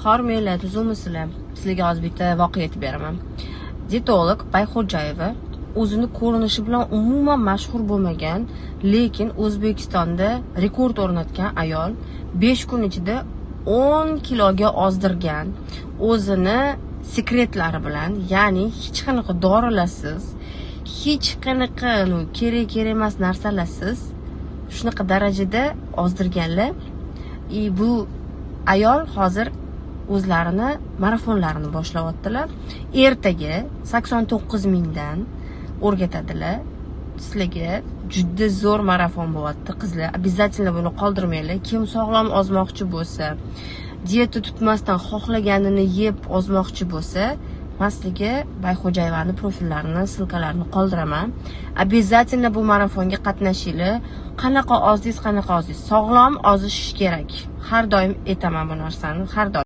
Hormanglar, tuzukmisizlar? Sizlarga hozir bitta voqea aytib beraman. Dietolog Bayxo'jayeva o'zini ko'rinishi bilan umuman mashhur bo'lmagan, lekin O'zbekistonda rekord o'rnatgan ayol 5 kun ichida 10 kiloga ozdirgan, o'zini sekretlari bilan, ya'ni hech qanaqa dorilarsiz, hech qanaqa, ну, kerak kerak emas narsalarsiz shunaqa darajada ozdirganlar. И bu ayol hozir o'zlarini marafonlarini boshlayaptilar. Ertaga 89 mingdan o'rgatadilar sizlarga. Juda zo'r marafon bo'lyapti, qizlar. Обязательно buni qoldirmanglar. Kim sog'lom ozmoqchi bo'lsa, dieta tutmasdan xohlaganini yeb ozmoqchi bo'lsa, man sizlarga Bayxo'jayevani profillarini, ссылка larini qoldiraman. Обязательно bu marafonga qatnashinglar. Qanaqa ozdingiz, qanaqa ozdingiz, sog'lom ozish kerak. Har doim aytaman bu narsani, har doim.